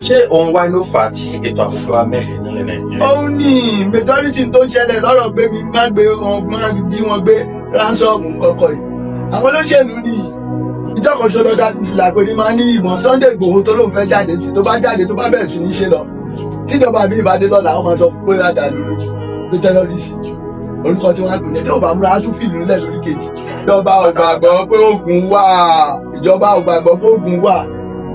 Ṣé òun wá ló fà á tí ètò ààbò fi wá mẹ́hẹ̀ nílẹ̀ Nàìjíríà? Òun ní majority tó ń ṣẹlẹ̀ lọ́rọ̀ gbé mi má gbé wọn, má jí wọn gbé, ransom kọ̀ọ̀kọ̀ yìí. Àwọn olóṣèlú ní ìjọ kan ṣoṣo dájú fìlà pé ní máa ní ìmọ̀. Sunday Igboho tó lóun fẹ́ jáde sí, tó bá jáde, tó bá bẹ̀rẹ̀ sí ní ṣe lọ, tíjọba mi ìbádé lọ́la, wọ́n máa sọ fún pé àdàlú pé terrorist orúkọ tí wọ́n á pè ní. Tí ò bá múra, á tún fìlú lẹ̀ lórí kejì. Ìjọba ò gbàgbọ́ pé oògùn wà. Ìjọba ò gbàgbọ́ pé oògùn wà.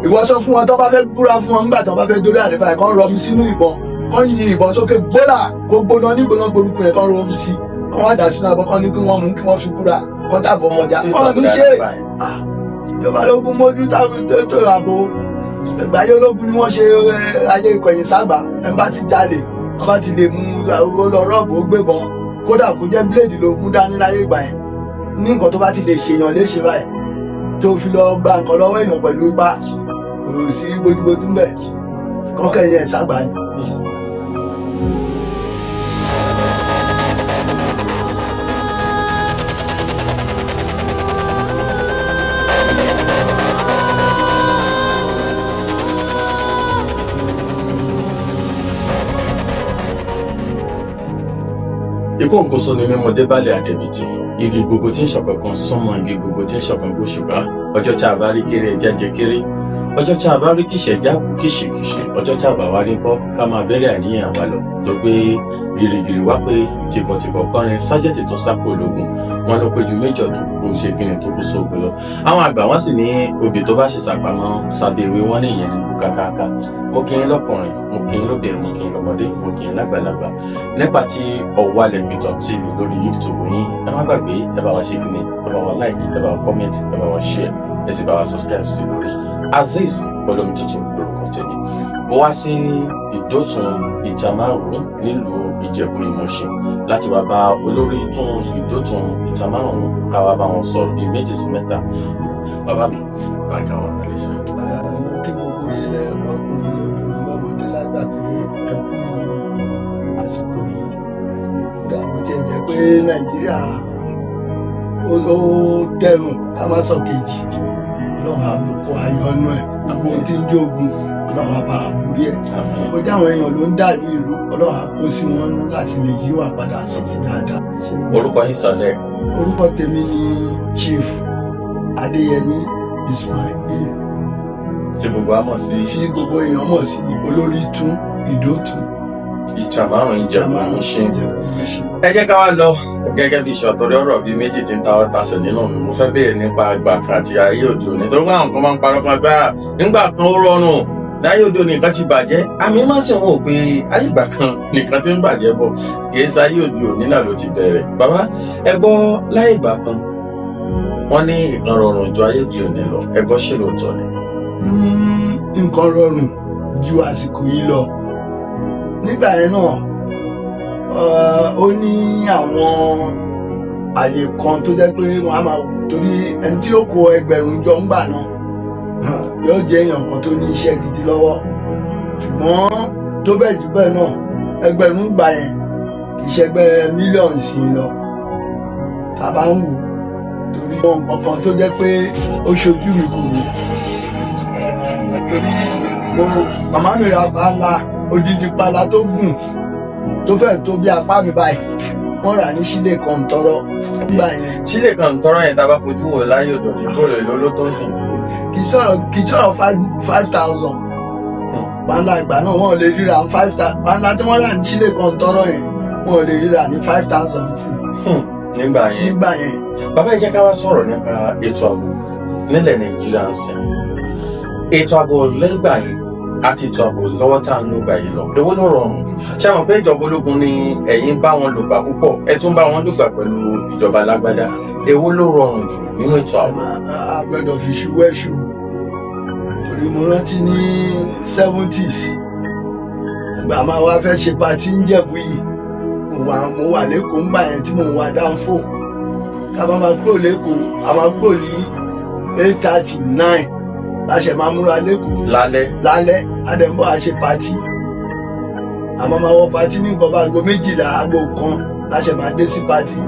Ìwọ sọ fún wọn, tó bá fẹ́ búra fún wọn nígbà tó bá fẹ́ dórí àlefa ẹ̀, kán rọmi sínú ìbọn, kán yin ìbọn sókè gbólà, kó gbóná nígbóná gborúkú yẹn, kán rọmi sí, kán wá dà sínú abọ́, kán ní kí wọ́n mú, kí wọ́n fi búra, kán dàbọ̀ kọjá. Wọn ní ṣe ìjọba ológun mójú tó ààbò. Ìgbà ayé ológun ni wọ́n ṣe ayé ìkọ̀yìn ságbà. Ẹ̀ ń bá ti jalè, wọ́n bá ti lè mú lọ rọ́ọ̀bù, ó gbébọn, kódà kó jẹ́ bíléèdì ló mú dání láyé ìgbà yẹn, ní nǹkan tó bá ti lè ṣèyàn léṣe báyìí, tó fi lọ gba nǹkan lọ́wọ́ èèyàn pẹ̀lú ipá, kò sí gbójúgbójú ń bẹ̀, kọ́kẹ́ yẹn ságbà ni. Ikú òǹkóso ni mímú Débálẹ̀ Adébítì, igi gbogbo tí ń ṣọ̀kan kan sánmọ̀, igi gbogbo tí ń ṣọ̀kan gbóṣùbá. Ọjọ́ tí a bá rí kéré, ẹja jẹ kéré. Ọjọ́ tí a bá rí kìṣẹ̀ jáàbù kìṣìkìṣì. Ọjọ́ tí a bá wá rí kọ́, ká máa bẹ̀rẹ̀ àníyàn wa lọ tó pé gìrìgìrì wá pé tìkọ̀tìkọ̀ kọrin sájẹ̀tì tó sápò ológun wọn ló péjú méjọ tó kó ṣe kíni tó kú sóògùn lọ. Àwọn àgbà wọn sì ní obì tó bá ṣe sàpamọ́ sábẹ́ ewé, wọn ní ìyẹn ní kú kákáká. Mo kí yín lọ́kùnrin, mo kí yín lóbìnrin, mo kí yín lọ́mọdé, mo kí yín lágbàlagbà nípa tí Ọ̀wálẹ̀ Ìtàn TV lórí YouTube yín. Ẹ má gbàgbé, ẹ bá wa ṣe kíni, ẹ bá wa like, ẹ bá wa comment, ẹ bá wa share, ẹ sì bá wa subscribe sí lórí. Azeez Olómitutu lórúkọ tèmi. Mo wá sí Ìdótun Ìtàmárùn nílùú Ìjẹ̀bú Ìmọ̀ṣin láti wá bá olórí tún Ìdótun Ìtàmárùn, ká wá bá wọn sọ̀rọ̀ bíi méjì sí mẹ́ta. Bàbá mi, báńkì àwọn ọ̀rẹ́ sí. Mo kí gbogbo ilẹ̀, lọ́kùnrin, lóbìnrin, lọ́mọdé, lágbà, pé ẹ kú àsìkò yìí. Kódà bó tiẹ̀ jẹ́ pé Nàìjíríà ó dẹrùn, ká má sọ kejì, Ọlọ́run àbùkù ayọ̀nù ẹ̀. Gbogbo ohun tí ń jógun, Ọlọ́run àbá àbúrí ẹ̀. Bó jẹ́ àwọn èèyàn ló ń dà ní ìlú, Ọlọ́run á kó sí wọn láti lè yíwà padà sí ti dáadáa. Orúkọ yín sọlẹ̀? Orúkọ tèmi ni Chief Adéyẹmí Ismail, tí gbogbo wa mọ̀ sí tí gbogbo èèyàn mọ̀ sí Olórí Tún Ìdótun Ìtàmárùn Ìjẹ̀bú Ìmọ̀ṣin. Ìjẹ̀bú Ìmọ̀ṣin. Ẹ jẹ́ ká wá lọ gẹ́gẹ́ bí ìṣọ̀tọ̀rí ọ̀rọ̀ bíi méjì tí ń ta ọ́ tasẹ̀ nínú mi. Mo fẹ́ béèrè nípa àgbà kan àti ayé òde òní, torí pé àwọn kan máa ń parọ́ kan gbá nígbà kan ó rọrùn, láyé òde òní nǹkan ti bàjẹ́. Àmì má sì wọ́n ò pé ayé ìgbà kan nìkan ti ń bàjẹ́ bọ̀, kì í ṣe ayé òde òní náà ló ti bẹ̀rẹ̀. Bàbá, ẹ gbọ́, láyé ìgbà kan wọ́n ní nǹkan rọrùn ju ayé òde òní lọ. Ẹ gbọ́, ṣé lóòótọ́ ni? Nǹkan rọrùn ju àsìkò yìí lọ nígbà yẹn náà. Ó ní àwọn àyè kan tó jẹ́ pé wọ́n á máa torí ẹni tí ó kó ẹgbẹ̀rún jọ ńgbà náà yóò jẹ́ èèyàn kan tó ní iṣẹ́ gidi lọ́wọ́. Ṣùgbọ́n tó bẹ́ẹ̀ jù bẹ́ẹ̀ náà, ẹgbẹ̀rún gbà yẹn kì í ṣẹgbẹ́ mílíọ̀nù sí i lọ tá a bá ń wò, torí wọn nǹkan tó jẹ́ pé ó ṣojú mi kù ní, torí mo màmá mi ra pàlà, odidi pàlà tó gùn tó fẹ́ tó bí apá mi báyìí, wọ́n rà ní sílé kan tọrọ nígbà yẹn. Sílẹ̀ kan tọrọ yẹn, tá a bá fojú wò láyé òde òní, kó lè lọ ló tó ń sìn? Kì í sọ̀rọ̀ 5,000. Pàlà ìgbà náà, wọ́n lè ríra five thousand. Pàlà tí wọ́n rà ní sílé kan tọrọ yẹn, wọ́n lè ríra ní 5,000 sí. Nígbà yẹn. Nígbà yẹn. Bàbá, ẹ jẹ́ ká wá sọ̀rọ̀ nípa ètò ààbò nílẹ̀ Nàìjíríà ń sìn. Ètò ààbò lẹ́gbà yìí àti ètò ààbò lọ́wọ́ tá à ń lò gbà yìí lọ, èwo ló rọrùn? Ṣé àwọn pé ìjọba ológun ni ẹ̀yin bá wọn lògbà púpọ̀, ẹ tún bá wọn lògbà pẹ̀lú ìjọba alágbádá? Èwo ló rọrùn jù nínú ètò ààbò? A gbọ́dọ̀ fi ṣu wẹ́ṣù, torí mo rántí ní 70s, ìgbà máa wá fẹ́ ṣe party ń Jẹ̀bú yìí, mo wà lẹ́kọ̀ọ́ ńgbà yẹn tí mo wà dáńfò. Ká bá máa kúrò lẹ́kọ̀ọ́, a máa kúrò ní 8:39 láṣẹ máa múra lẹ́kọ̀ọ́. Lálẹ́? Lálẹ́. Àdẹ̀mbọ́ a ṣe party, àmọ́ máa wọ party ní nǹkan bá aago 12, aago 1 láṣẹ máa dé sí party.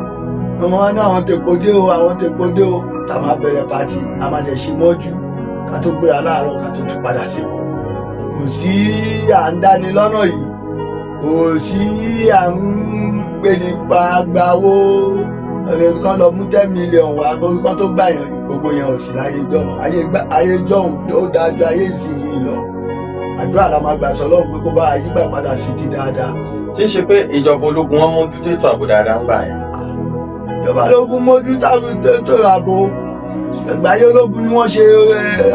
Ọmọ wa ní àwọn tèkó dé o, àwọn tèkó dé o. Tá a máa bẹ̀rẹ̀ party, a máa dẹ̀ ṣe mọ́jú ká tó gbéra láàárọ̀, ká tó tún padà sí Èkó. Kò sí à ń dáni lọ́nà yìí, kò sí à ń gbé nípa gbawó kan lọ mú 10 million wá kan tó gbà yàn. Gbogbo yẹn ò sí láyé jọ̀hún. Ayé jọ̀hún ó dáa ju ayé ìsinyìí lọ. Àdúrà la máa gbà sọ́lọ́run pé kó bá yígbà padà sí ti dáadáa. Tí ń ṣe pé ìjọba ológun, wọn mójútó ètò ààbò dáadáa ń gbà yẹn? Ìjọba ológun mójú tó ààbò. Ẹgbẹ́ ayé ológun ni wọ́n ṣe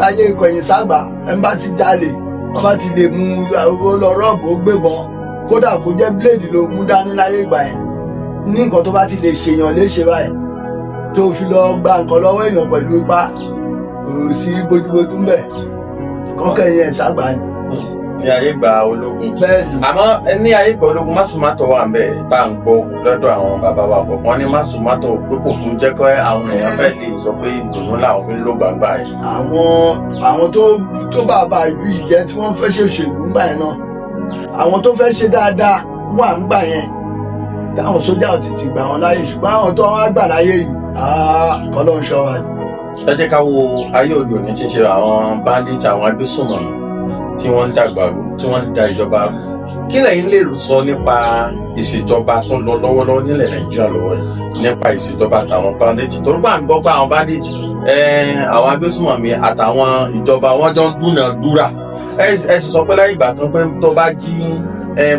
ayé ìkọ̀yìn ságbà. Ẹni bá ti jalè, wọ́n bá ti lè mú owó lọ rob, ó gbébọn, kódà kó jẹ́ blade ló mú dání láyé ìgbà yẹn. Ní nǹkan tó bá ti lè ṣèyàn léṣe báyìí, tó fi lọ gba nǹkan lọ́wọ́ èèyàn pẹ̀lú ipá, kò sí bójúbójú ń bẹ̀, kọ́kẹ́ yẹn ságbà ni. Ní ayé gba ológun? Bẹ́ẹ̀ ni. Àmọ́ ní ayé gba ológun, másùmátọ̀ wà ń bẹ̀ tá à ń gbọ́ lọ́dọ̀ àwọn bàbá wa kọ̀ọ̀kan ní másùmátọ̀ pé kò tún jẹ́ kọ́ àwọn èèyàn fẹ́ lè sọ pé ìdùnnú làwọn fi ń lò gbàgbà yìí. Àwọn tó bàbá ìlú yìí jẹ́, tí wọ́n fẹ́ ṣe òṣèlú ńgbà yẹn náà, àwọn tó fẹ́ ṣe dáadáa wà ńgbà yẹn táwọn sójà ò tètè gbà wọn láyè, ṣùgbọ́n àwọn tó wá gbà láyè yìí, kọ́lọ́ ń ṣọ́ wa. Ẹ jẹ́ ká wo ayé òde òní tí ń ṣe àwọn bandit, àwọn agbésùnmọ̀mí tí wọ́n ń dàgbà rú, tí wọ́n ń da ìjọba rú. Kí lẹ̀yin lè sọ nípa ìṣèjọba tó ń lọ lọ́wọ́lọ́wọ́ nílẹ̀ Nàìjíríà lọ́wọ́ yìí, nípa ìṣèjọba àtàwọn bandit? Torí bá ń gbọ́ pé àwọn bandit, àwọn agbésùnmọ̀mí àtàwọn ìjọba, wọn jọ ń dúnàádúrà. Ẹ sì sọ pé láyé ìgbà kan pé tó bá jí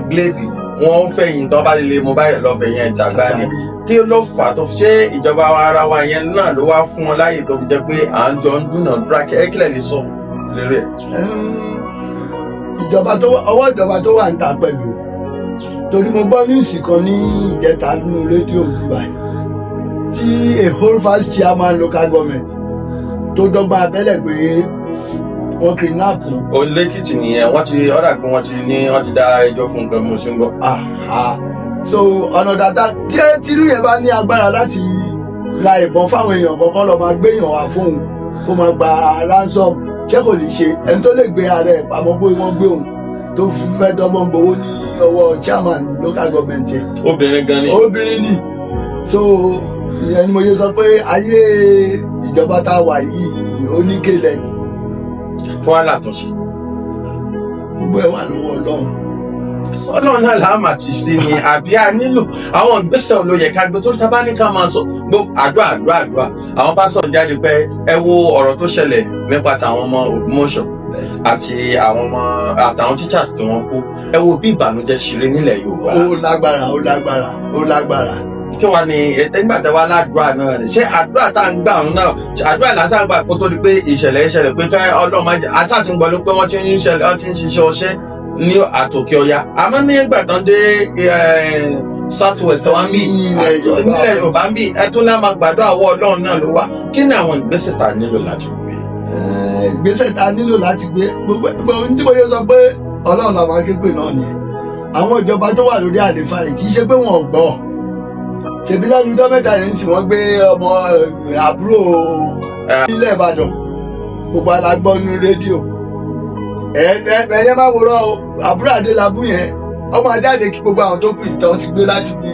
blade, wọ́n fẹ̀yìn, tó bá lè mú báyìí lọ fẹ̀yìn ẹ̀ jàgbá ni. Kí ló fà á tó ṣé ìjọba ara wa yẹn náà ló wá fún wọn láàyè tó fi jẹ́ pé à ń jọ ń dúnàádúrà? Kílẹ̀ lè sọ lérí ẹ̀? Ìjọba tó ọwọ́ ìjọba tó wà ń ta pẹ̀lú, torí mo gbọ́ news kan ní ìjẹta nínú rédíò bíbá tí a whole vice chairman local government tó dọ́gba abẹ́lẹ̀ pé wọ́n kidnap wọn. Olèkìtì nìyẹn. Wọ́n ti ọ̀dà pé wọ́n ti ní wọ́n ti dá ẹjọ́ fún nǹkan mo ṣe ń gbọ́. Aha. So ọ̀nà dàda tí tírú yẹn bá ní agbára láti ra ìbọn fáwọn èèyàn kọ̀ọ̀kan lọ máa gbéyàn wá fóun kó máa gba ransom, ṣé kò ní ṣe ẹni tó lè gbé ara ẹ̀ pamọ́ pé wọ́n gbé òun, tó fẹ́ dọ́gbọ́n gbowó ní ọwọ́ chairman local government yẹn? Obìnrin gan ni. Obìnrin ni. So ìyẹn ni mo yẹ sọ pé ayé ìjọba tá a wà yìí, ó ní kélẹ̀. Kí wọ́n á látúnṣe? Gbogbo ẹ̀ wà lọ́wọ́ Ọlọ́run. Ọlọ́run náà làá mà ti sí ni, àbí a nílò àwọn ìgbésẹ̀ olóyè ká gbé? Torí tá a bá ní ká máa sọ gbogbo àdúrà, àdúrà, àdúrà, àwọn pásọ̀ jáde pé ẹ wo ọ̀rọ̀ tó ṣẹlẹ̀ nípa tàwọn ọmọ Ògbómọ̀ṣọ́ àti àwọn ọmọ àtàwọn teachers tí wọ́n kú. Ẹ wo bí ìbànújẹ́ ṣe rí nílẹ̀ Yorùbá. Ó lágbára, ó lágbára, ó lágbára. Kí wàá ní nígbà tí wàá ládùúrà náà ni, ṣé àdúrà tá à ń gbà òun náà, ṣé àdúrà lásán gbà kó tó di pé ìṣẹ̀lẹ̀ ìṣẹ̀lẹ̀ pé ká Ọlọ́run má jẹ́ àti àti ń gbọ́ ló pé wọ́n ti ń ṣẹlẹ̀, wọ́n ti ń ṣiṣẹ́ ọṣẹ́ ní àtòkè ọya, àmọ́ nígbà tán dé South West wa ń bì, Nílẹ̀ Yorùbá. nílẹ̀ Yorùbá ń bì, ẹ tún náà máa gbàdúrà, ọwọ́ Ọlọ́run náà ló wà. Kí ni àwọn ìgbésẹ̀ tá a nílò láti gbé? Ìgbésẹ̀ tá a nílò láti gbé, gbogbo ohun tí mo yẹ sọ pé Ọlọ́run làwọn akéèpé náà nìyẹn. Àwọn ìjọba tó wà lórí àlééfà yìí, kì í ṣe pé wọn ò gbọ́. Ṣèbí lẹ́nu ọjọ́ 3 yìí sì wọ́n gbé ọmọ àbúrò nílẹ̀ Ìbàdàn. Gbogbo alágbọ́ nínú rédíò. Ẹ ẹ ẹyẹ má wòrán o, àbúrò Adélábù yẹn, ọmọ ajáde kí gbogbo àwọn tó kù ìtàn ti gbé láti bí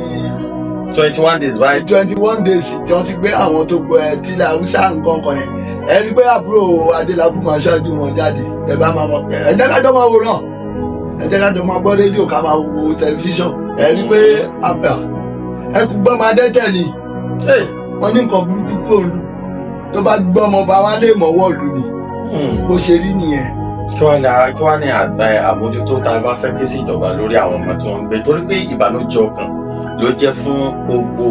21 days báyìí. 21 days tí wọ́n ti gbé àwọn tó gbọ́ ẹ tílẹ̀ Haúsá nǹkan kan yẹn. Ẹ rí i pé àbúrò Adélábù máa ṣáájú wọn jáde. Ẹ bá máa mọ, ẹ jẹ́ ká jọ máa wòran, ẹ jẹ́ ká jọ máa gbọ́ rédíò, ká máa wo tẹlifíṣàn. Ẹ rí i pé ẹ kú gbọ́ máa dẹ́tẹ̀ ni. Wọ́n ní nǹkan burúkú kúrò lù tó bá gbọ́ ọmọ bá wá lè mọ̀wọ́ lù ni. Bó ṣe rí nìyẹn. Kí wàá ní àgbà àmójútó tá a bá fẹ́ ké sí ìjọba lórí àwọn ọmọ tí wọ́n ń gbé, torí pé ìbànújẹ́ ọkàn ló jẹ́ fún gbogbo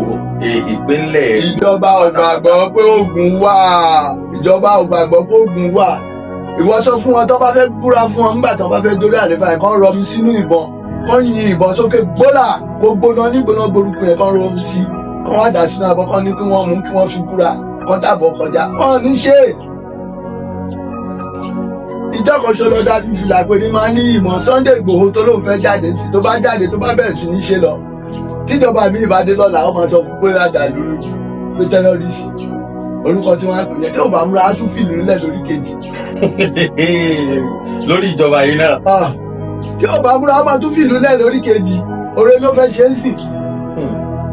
ìpínlẹ̀? Ìjọba ò gbàgbọ́ pé oògùn wà. Ìjọba ò gbàgbọ́ pé oògùn wà. Ìwọ sọ fún wọn, tó bá fẹ́ búra fún wọn nígbà tó bá fẹ́ dórí àlefa yẹn, kán rọmi sínú ìbọn, kán yin ìbọn sókè gbólà, kó gbóná nígbóná burúkú yẹn, kán rọmi sí, kán wá dà sínú abọ́, kán ní kí wọ́n mú, kí wọ́n fi búra, kán dàbọ̀ kọjá. Wọn ò ní ṣe é. Ìjọ kan ṣoṣo dá fífi làpè ní máa ní ìmọ̀. Sunday Ìgbòho tó lóun fẹ́ jáde sí, tó bá jáde, tó bá bẹ̀rẹ̀ sí ní ṣe lọ, tíjọba mi ìbádé lọ́la, ó máa sọ fún pé àdàlú, pé terrorist, orúkọ tí wọ́n á pè ní. Tí ò bá múra, á tún fìlú nílẹ̀ lórí kejì. Lórí ìjọba yìí náà? Ah, tí ò bá múra, á máa tún fìlú nílẹ̀ lórí kejì. Oore ló fẹ́ ṣe é sìn.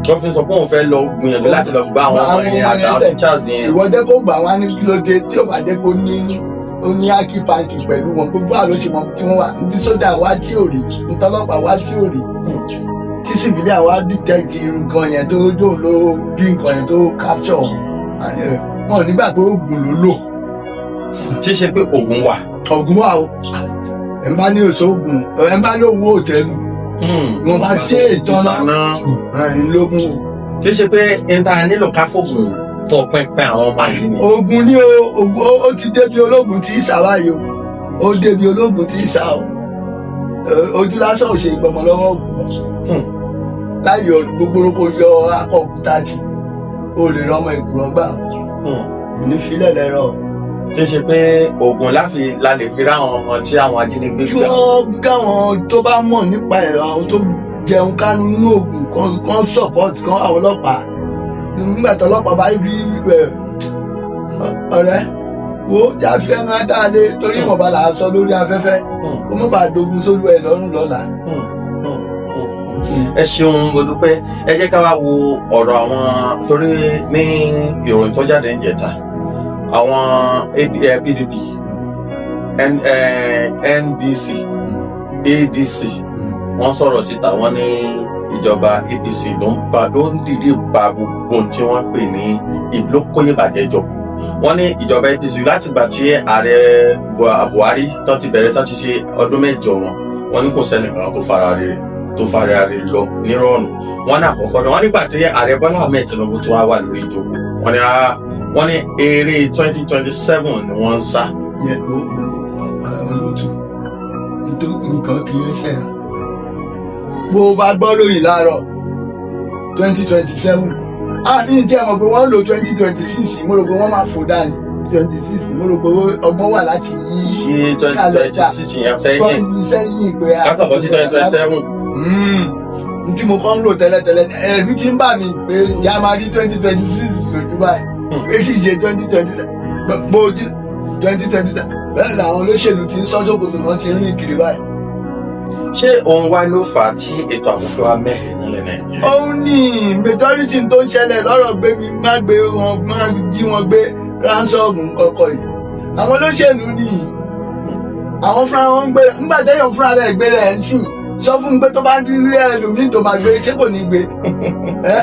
Wọ́n fi sọ pé òun fẹ́ lọ gbìyànjú láti lọ gba àwọn ọmọ yẹn àtàwọn teachers yẹn. Ìwọ jẹ́ kó gbà wá ní kí ló dé tí ò bá jẹ́ kó ní Ó ní ákí pàǹkì pẹ̀lú wọn. Gbogbo àlọ́ ṣe mọ tí wọ́n wà ní sójà wá tí ò rí, ntọ́lọ́pàá wá tí ò rí, tí civilian wá detect irú nǹkan yẹn tó dóun ló rí nǹkan yẹn tó capture wọn. And, wọn ò nígbà pé oògùn ló lò. Tí í ṣe pé oògùn wà. Ọ̀gùn wà o. Ẹ̀ ń bá ní òṣò oògùn, ẹ̀ ń bá ní owó òtẹ́lù wọn bá tí ètò náà ńlógún o. Tí í ṣe pé n ta nílò ká fògùn tọpinpin àwọn ọmọ yìí ni. Oògùn ní o. Oògùn ó ti débi ológun tí ìsà báyìí o. Ó débi ológun tí ìsà o. Ojú lásán ò ṣe gbọmọ lọ́wọ́ ògùn. Láì yọ gbogbo kó yọ akọ òkúta tì, ó lè rọmọ ìkùrọ̀ gbà. Kò ní filẹ̀ lẹ́rọ̀. Tí í ṣe pé oògùn láfi la lè fi ráwọn ọmọ tí àwọn ajínigbé Kí gbà. wọ́n káwọn tó bá mọ̀ nípa ẹ̀rọ, àwọn tó jẹun kánú nínú oògùn kan support kan àwọn ọlọ́pàá nígbà tó ọlọ́pàá bá rí ẹ ọ̀rẹ́ wo jáfe ẹnu adáalé torí ìwọ̀nba là á sọ lórí afẹ́fẹ́, kó má bàa dogun sólú ẹ lọ́rùn lọ́la. Ẹ ṣeun, mo dúpẹ́. Ẹ jẹ́ ká wá wo ọ̀rọ̀ àwọn, torí ní ìròyìn tó jáde ń jẹta, àwọn PDP, NDC, ADC, wọ́n sọ̀rọ̀ síta. Wọ́n ní ìjọba APC ló ń ba, ló ń dìde ba gbogbo ohun tí wọ́n pè ní ló kóyè bàjẹ́ jọ. Wọ́n ní ìjọba APC, láti gbà tí ààrẹ Buhari tó ti bẹ̀rẹ̀, tó ti ṣe ọdún 8 wọn, wọ́n ní kò sẹ́nìkan tó fara rẹ̀ lọ nírọ̀rùn. Wọ́n ní àkọ́kọ́ náà, wọ́n nígbà tí ààrẹ Bọ́lá Ahmed Tinubu tó wá wà lórí ìjókòó, wọ́n ní wọ́n ní eré 2027 ni wọ́n ń sá. Yẹ o, olótú, nítorí nǹkan kì í ṣẹ̀ra bó o bá gbọ́ lóyìn láàárọ̀ 2027. Ah, ní tí ẹ mọ̀ pé wọ́n lò 2026, mo rò pé wọ́n máa fò dání 26. Mo rò pé ọgbọ́n wà láti yí Yí 2026 yẹn kọ́ sẹ́yìn. Yí sẹ́yìn pé kákàbọ̀ sí 2027. N tí mo kọ́ ń rò tẹ́lẹ̀tẹ́lẹ̀, ẹ̀rù ti ń bà mí pé ǹjẹ́ a máa rí 2026 sójú báyìí, pé kì í ṣe 2027, bó o jí 2027. Bẹ́ẹ̀ làwọn olóṣèlú ti ń sọ́jọ́ kòtò náà ti ń rìn kiri báyìí. Ṣé òun wá ló fà á tí ètò ààbò fi wá mẹ́hẹ̀ nílẹ̀ Nàìjíríà? Òun ní majority tó ń ṣẹlẹ̀ lọ́rọ̀ gbé mi má gbé wọn, má jí wọn gbé, ransom kọ̀ọ̀kọ̀ yìí. Àwọn olóṣèlú ní àwọn fúnra wọn ń gbé. Nígbà téèyàn fúnra rẹ̀ gbé rẹ̀ ń sìn, sọ fún mi pé tó bá rí ẹlòmíì tó máa gbé, ṣé kò ní gbé ẹ,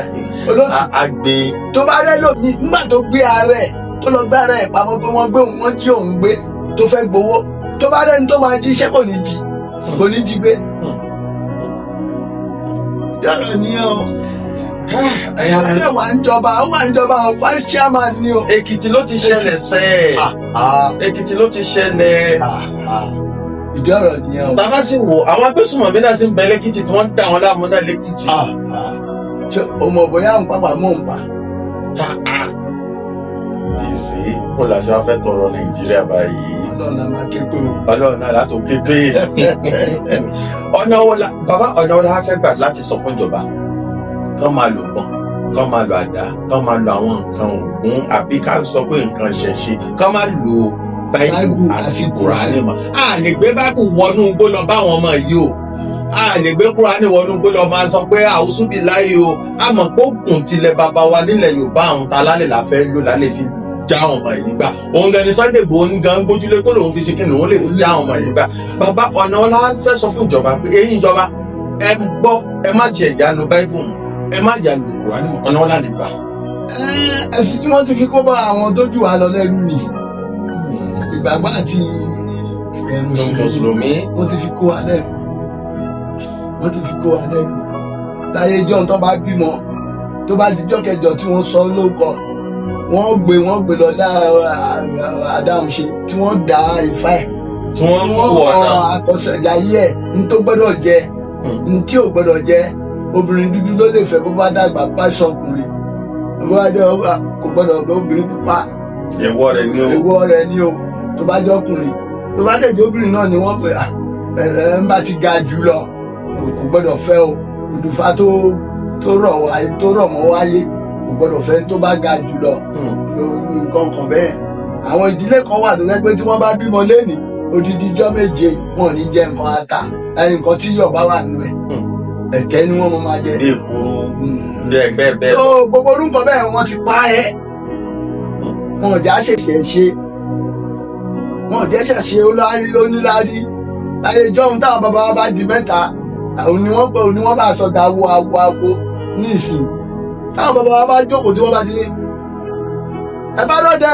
olóòtú? A gbé. Tó bá rẹ lòmíì, nígbà tó gbé ara ẹ̀, tó lọ gbé ara ẹ̀ pamọ́ pé wọ́n gbé òun, wọ́n jí òun gbé, tó fẹ́ gbowó, tó bá rẹ́ni tó máa jí, ṣé kò ní jí gbé? Yọ̀rọ̀ nìyẹn o. Ẹ̀yà wà ń jọba, ó wà ń jọba o, vice chairman ni o. Èkìtì ló ti ṣẹlẹ̀ sẹ́ẹ̀. Èkìtì ló ti ṣẹlẹ̀. Ìdí ọ̀rọ̀ nìyẹn o. Bàbá sì wò, àwọn agbésùnmọ̀mí náà sì ń bẹ lẹ́kìtì tí wọ́n ń dà wọ́n láàmú náà lẹ́kìtì. Ṣé o mọ̀ bóyá ń pápá mò ń pa? Dìísí kó la ṣe wá fẹ́ tọrọ Nàìjíríà báyìí? Ọlọ́run la máa ké pé o. Ọlọ́run náà látò kékeré. Ọ̀nà wo la, bàbá, ọ̀nà wo la fẹ́ gbà láti sọ fún ìjọba kán máa lò gbọ̀n, kán máa lo àdá, kán máa lo àwọn nǹkan ògùn, àbí ká sọ pé nǹkan ṣẹ̀ṣe, kán máa lo Báíbù Báíbù àti àti Kùránì mọ́? A lè gbé Báíbù wọnú igbó lọ báwọn ọmọ yìí o. A lè gbé Kùránì wọnú igbó lọ máa sọ pé àwùsù bíi láyé o. A mọ̀ pé ògùn tilẹ̀ bàbá wa nílẹ̀ Yorùbá, àwọn ta lálẹ́ la fẹ́ lò lálẹ́ fi já àwọn ọmọ yìí gbà. Òun gan ni Sunday Igboho ń gan gbójúlé kó lòun fi ṣe kí ni òun lè fi já àwọn ọmọ yìí gbà. Bàbá, ọ̀nà ọlá fẹ́ sọ fún ìjọba pé eyín ìjọba, ẹ gbọ́, ẹ má jẹ ìjà lo Báíbù mọ́, ẹ má jà lo Kùránì mọ́. Ọ̀nà ọlá lè gbà. Ẹ̀sìn tí wọ́n ti fi kó bá àwọn tó jù wá lọ lẹ́rú ni ìgbàgbọ́ àti mùsùlùmí. Mùsùlùmí. Wọ́n ti fi kó wa lẹ́rú, wọ́n ti fi kó wa lẹ́rú. Láyé ijọ́ tó bá bímọ, tó bá dijọ́ kẹjọ tí wọ́n sọ lóko, wọ́n gbé lọ adáhunṣe tí wọ́n dá ifá ẹ̀, tí wọ́n tí ń wọ́n wọ̀ kọ náà. Àkọsẹ̀jáyé ẹ̀, ní tó gbọ́dọ̀ jẹ, ní tí ò gbọ́dọ̀ jẹ. Obìnrin dúdú ló lè fẹ́ bó bá dàgbà, bá sọkùnrin bó bá jẹ́ kò gbọ́dọ̀ fẹ́ obìnrin pupa. Ìwọ rẹ̀ ni o. Ìwọ rẹ̀ ni o tó bá jẹ́ ọkùnrin. Tó bá dẹ̀ jẹ́ obìnrin náà ni wọ́n pè á ẹ ẹ ń bá ti ga jù lọ, kò gbọ́dọ̀ fẹ́ o. Òdùfá tó rọ̀ wá, tó rọ̀ mọ́ wáyé, kò gbọ́dọ̀ fẹ́ tó bá ga jù lọ. Nǹkan kan bẹ́ẹ̀. Àwọn ìdílé kan wà tó jẹ́ pé tí wọ́n bá bímọ lénìí, odidi ijọ́ 7 wọn ò ní jẹ nǹkan ata, nǹkan tí yọ̀ bá wà nù ẹ̀. Ẹ̀tẹ́ ni wọ́n máa jẹ. Bí èkuru, bí ẹgbẹ́ bẹ́ẹ̀. So gbogbo orúkọ bẹ́ẹ̀ wọ́n ti pa ẹ́, wọn ò já ṣẹ̀ṣẹ̀ ṣe. Wọn ò jẹ́ ṣàṣe oníláárí. Láyé ìjọ́un táwọn bàbá wa bá di mẹ́ta, àwọn ni wọ́n pè ní wọ́n bá sọ da awo awo awo ní ìsìn. Táwọn bàbá wa bá jókòó tí wọ́n bá ti ní, ẹ bá rọ́ọ̀dẹ,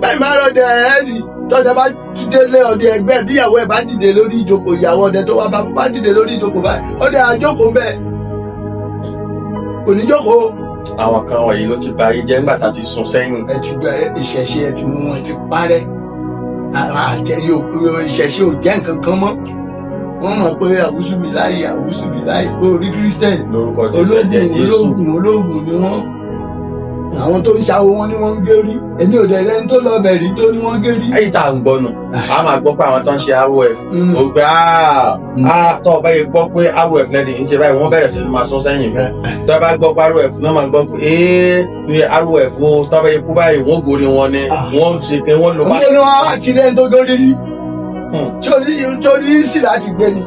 bẹ́ẹ̀ má rọ́ọ̀dẹ ẹ rí tọ́jà bá délé ọdẹ ẹgbẹ́, bí ìyàwó ẹ̀ bá dìde lórí ìjókòó, ìyàwó ọdẹ tó wá bá dìde lórí ìjókòó báyìí, ọdẹ àjókòó bẹ́ẹ̀ kò ní jókòó. Àwọn kan wọ̀nyí ló ti ba ayé jẹ́ nígbà tá a ti sún sẹ́yìn. Ẹ ti gba ìṣẹ̀ṣe, ẹ ti mú ẹ ti parẹ́. Àjẹ yóò ìṣẹ̀ṣe ò jẹ́ nǹkan kan mọ́. Wọ́n mọ̀ pé àwùsùbí láyé, àwùsùbí láyé orí kírísítẹ́nì lórúkọ Jésù, ẹ̀jẹ̀ ológun Jésù. Ológun ológun ni wọ́n. Àwọn tó ń ṣàwo wọn ni wọ́n ń gé rí. Èmi ò dẹ̀ rẹ́ni tó lọ bẹ̀ rí tó ní wọ́n gé rí. Ẹ̀yìn tá à ń gbọ́ nù, a máa gbọ́ pé àwọn tó ń ṣe ROF ó gbé tó o bá yẹ gbọ́ pé ROF lẹ́nu ń ṣe báyìí, wọ́n bẹ̀rẹ̀ sí ní máa sún sẹ́yìn fún. Tó o bá gbọ́ pé ROF náà máa gbọ́ pé ee ní ROF o, tó o bá yẹ kú báyìí, wọ́n gorí wọn ni wọ́n ti pé wọ́n lò bá. Wọ́n ní wọ́n á ti rẹ́ni tó gé rí rí. Torí sí láti gbé ni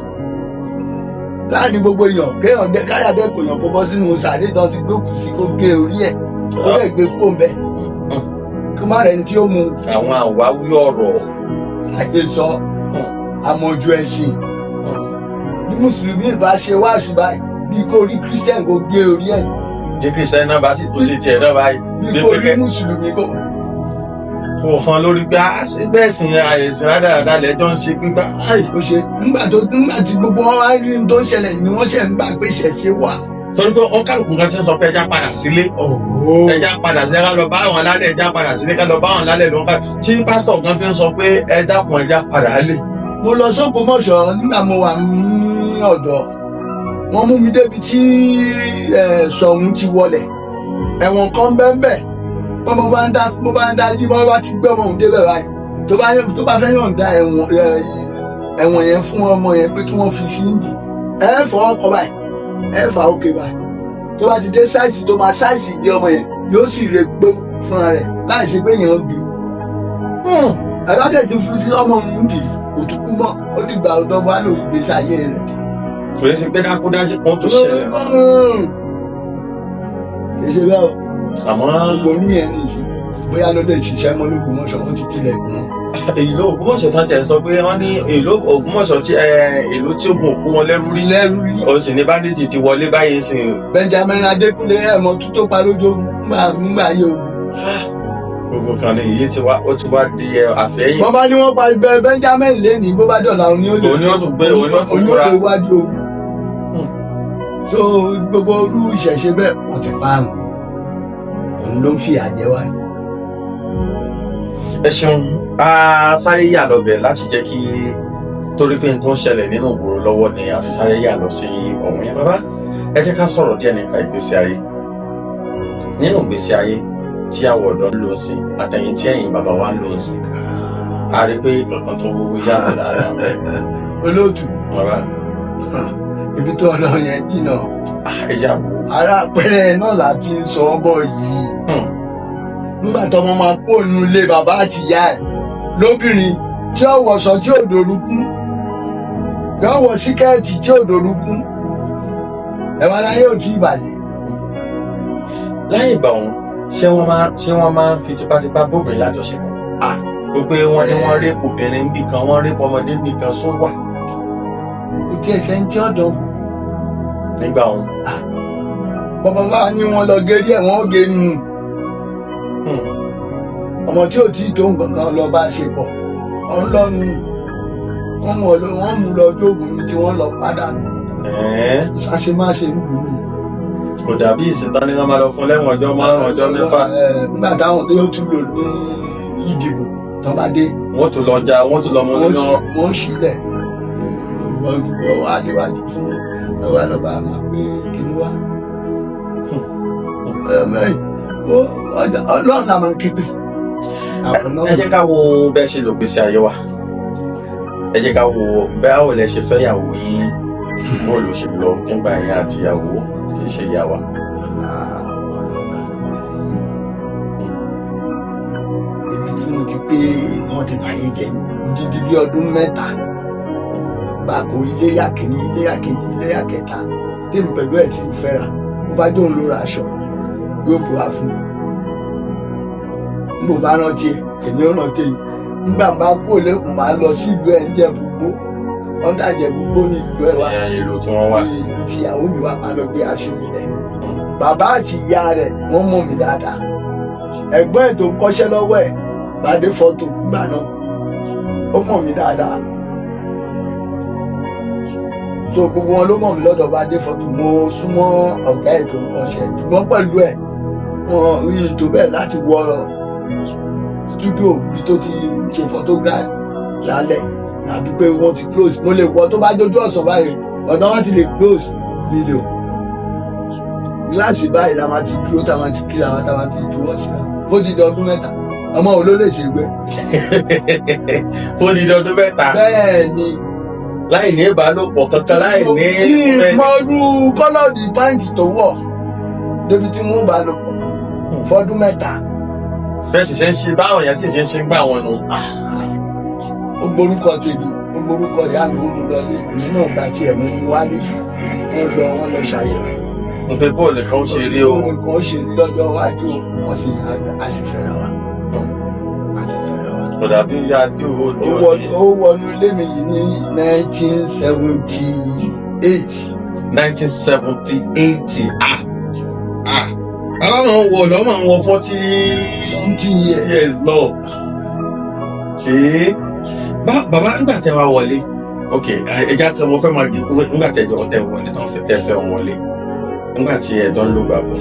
láàrin gbogbo èèyàn, kéèyàn dẹ káyà dẹ kò yàn kó bọ́ sínú sàárè tán ti gbókùú sí, kó gé orí ẹ̀, kó lè gbé kó ń bẹ, kó má rẹ̀ ní tí ó mu. Àwọn àwáwí ọ̀rọ̀. Àgbésọ àmọ̀jù ẹ̀sìn. Bí mùsùlùmí bá ṣe wá sí báyìí, bí kò rí christian kó gé orí ẹ̀. Tí kìrìsìtẹ́nì náà bá sì tún sí tiẹ̀ náà báyìí, bí kò rí mùsùlùmí kó kò hàn lórí pé á sí bẹ́ẹ̀ sì ni àìsàn rádaràda lẹ́jọ́ ń ṣe gbígbá. Ó ṣe nígbà tí gbogbo wọn wá rí ohun tó ń ṣẹlẹ̀ ni wọ́n ṣe ń gbà pé ìṣẹ̀ṣe wà. Torí pé ó kálukú kan ti ń sọ pé ẹja padà sílé, ẹja padà sílé, ká lọ bá àwọn alálẹ̀, ẹja padà sílé, ká lọ bá àwọn alálẹ̀ ló ń ká tí pásítọ̀ kan fi ń sọ pé ẹ dákun, ẹja padà lé. Mo lọ sógbómọ̀ṣọ́ nígbà mo wà ní ọ̀dọ̀. Wọ́n mú mi débi tí Ṣọ̀ún ti wọlẹ̀, ẹ̀wọ̀n kan bẹ́ẹ̀ bọ́n. Mo bá ń dá, mo bá ń dájí, wọ́n bá ti gbé ọmọ òun débẹ̀ báyìí, tó bá fẹ́ yọ̀ǹda ẹ̀wọ̀n yẹn fún ọmọ yẹn pé kí wọ́n fi sí ń dì, ẹ fọ́ ọkọ̀ báyìí, ẹ fà ókè báyìí, tó bá ti dé size tó máa size ìdí ọmọ yẹn, yóò sì rè pé fúnra rẹ̀ láì ṣe pé èèyàn gbé. Ẹ bá dẹ̀ ti fi sí ọmọ òun dì, kò tún kú mọ́. Ó dìgbà ọ̀dọ́ bá lò ìgbésí ayé rẹ̀. Kò ní ṣe pé dákúdájú kan tó ṣẹlẹ̀. Kì í ṣe bẹ́ẹ̀ o. Àmọ́ Gbogbo orú yẹn ní ìsìn, bóyá ló lè ṣiṣẹ́ mọ́ lÓgbómọ̀ṣọ́, wọ́n ti tilẹ̀kùn wọn. Ìlú Ògbómọ̀ṣọ́ tán tiẹ̀ ń sọ pé wọ́n ní ìlú Ògbómọ̀ṣọ́ tí ìlú tí ogun òkú wọn lẹ́rú rí Lẹ́rú rí. Ó sì ní bandit ti wọlé báyìí sí i. Benjamin Adékúnlé, ẹ̀mọ́ tó tó pa lójú ogun nígbà ayé ogun. Gbogbo kan ní iye tí wá, ó ti wá di àfẹ́yìn. Wọ́n bá ní wọ́n pa Benjamin lẹ́nìí, bó bá dọ̀la, òní ó lè Òní ó tún gbé, òní ó tún òní ó múra. lè wájú ogun. So gbogbo orú ìṣẹ̀ṣe bẹ́ẹ̀, wọ́n ti pa àrùn, òun ló ń fi àjẹ wá. Ẹ ṣeun. A sáré yà lọbẹ láti jẹ́ kí, torí pé n tó ń ṣẹlẹ̀ nínú ìgboro lọ́wọ́ ni a fi sáré yà lọ sí ọ̀hún yẹn. Bàbá, ẹ jẹ́ ká sọ̀rọ̀ díẹ̀ nípa ìgbésí ayé. Nínú ìgbésí ayé tí àwọn ọ̀dọ́ ń lò sí àtẹ̀yìn tí ẹ̀yin bàbá wa ń lò sí, a rí pé kankan tó yàtọ̀ dáadáa bẹ́ẹ̀. Olóòtú, Bàbá, ibi tó ọlọ́run yẹn jìnnà. Ẹ jẹ́ àbò. Ara àpẹẹrẹ náà la ti ń sọ ọ́ bọ̀ yìí. Nígbà tó ọmọ máa kó nu ilé bàbá àti ìyá ẹ̀ lóbìnrin, tí ó wọṣọ tí ò dorúkún, tí ó wọ skirt tí ò dorúkún, ẹ̀wọ̀n aláyé ò tí ì bàjẹ́. Láyé ìgbà òun, ṣé wọ́n máa ń fi tipátipá bóbìnrin lájọṣepọ̀? Gbogbo wọn ni wọ́n rape obìnrin níbì kan, wọ́n rape ọmọdé níbì kan, só wà? Kò tí ẹ̀ sẹ́ni tí ọ̀dọ́. Nígbà òun. Bàbá bá ní wọn lọ gérí ẹ̀, wọ́n ó gé nù. Ọmọ tí ò tí ì tó nǹkan kan lọ bá ṣe pọ̀ ọ̀n lọ́nu, wọ́n mú lọ jóògùn ní tí wọ́n lọ pàdánù. Ṣàṣemáṣe ń dùn ún. Kò dàbí ìsìntàn ní wọ́n máa lọ fún lẹ́wọ̀n ọjọ́ 5, ọjọ́ 6. Nígbà táwọn tó yóò tún lò ní ìdìbò tó bá dé, Wọ́n tún lọ ja, wọ́n tún lọ mú nínú. Wọ́n sílẹ̀ wọ́n wá déwájú fún ẹwà lọ́ba máa gbé kíní wá. Ọlọ́run la máa ń képe. Ẹ jẹ́ ká wo bẹ́ẹ̀ ṣe lò gbèsè ayé wa. Ẹ jẹ́ ká wo báwo lẹ ṣe fẹ́ yàwó yín, bó ló ṣe lọ nígbà yín àti ìyàwó tí í ṣe ìyá wa. Ọ̀rọ̀ ńlá ló bẹ̀rẹ̀ yìí. Ibi tí mo ti pé wọ́n ti bàyé jẹ́ ní odidi bí ọdún 3 gbáko, iléyà kìíní, iléyà kejì, iléyà kẹta, tèmi pẹ̀lú ẹ̀ tí ń fẹ́ra. Bó bá jóun ló ra aṣọ, yóò bù wá fún mi. Bó bá rántí ẹ̀, èmi ò rántí mi. Nígbà máa kó lẹ́kùn, máa lọ sí ìlú ẹ̀ ń Jẹ̀bú-Igbó, ọ̀dà Jẹ̀bú-Igbó ní ìlú ẹ̀ wá. Ìyẹn ìlú tí wọ́n wà. Ìlú tí ìyàwó mi wá, máa lọ gbé aṣọ mi lẹ̀. Bàbá àti ìyá rẹ̀, wọ́n mọ̀ mí dáadáa. Ẹ̀gbọ́n ẹ̀ tó ń kọ́ṣẹ́ lọ́wọ́ ẹ̀, Bàdé fọ́tò nígbà náà, ó mọ̀ mí dáadáa. So gbogbo wọn ló mọ̀ mí lọ́dọ̀ Bàdé fọ́tò. Mo súnmọ́ ọ̀gá ẹ̀ tó ń kọ́ṣẹ́, ṣùgbọ́n pẹ̀lú ẹ̀, wọn rí i tó bẹ́ẹ̀ láti wọ studio bí tó ti ń ṣe photograph lálẹ́, tàbí pé wọ́n ti close. Mo lè wọ tó bá dojú ọ̀sán báyìí, ọ̀dọ́ wọn ti lè close nílé o. Gíláàsì báyìí la máa ti dúró, tá a máa ti kíra wa, tá a máa ti dúró síra fódìdí ọdún 3. Ọmọ wo ló lè ṣe gbẹ? Fódìdí ọdún 3? Bẹ́ẹ̀ ni. Láì ní ìbálòpọ̀ kankan, láì ní. Ìmọ̀rú coloured pant tó wọ̀ débi tí wọ́n bá lò pọ̀ fọdún 3. Bẹ́ẹ̀ sì ṣe ń ṣe, báwọn yẹn sì ṣe ń ṣe ń gbà wọn nù. Ó gborúkọ tèmi, ó gborúkọ ìyá mi, ó mú lọlé. Èmi náà gba tiẹ̀, mú wálé. Wọ́n lọ ṣàyẹ̀wò. N pé bóòlù kan ó ṣe rí o. Nǹkan ó ṣe rí lọ́jọ́ iwájú, wọ́n sì ní a lè fẹ́ra wa, a sì fẹ́ra wa. Kò dàbí adé òde òní. Ó wọnú ilé mi yìí ní 1978. 1978. Ah ah, bàbá máa ń wọ lọ́ máa ń wọ 40 something years. Years lọ. Ee, bá bàbá, ńgbà tẹ wá wọlé, ok, ẹja kan mo fẹ́ máa gé kúrò. Ńgbà tẹ jọ tẹ wọlé tán, tẹ fẹ́ wọlé, ńgbà tí ẹjọ́ ń lò gbàgbọ́,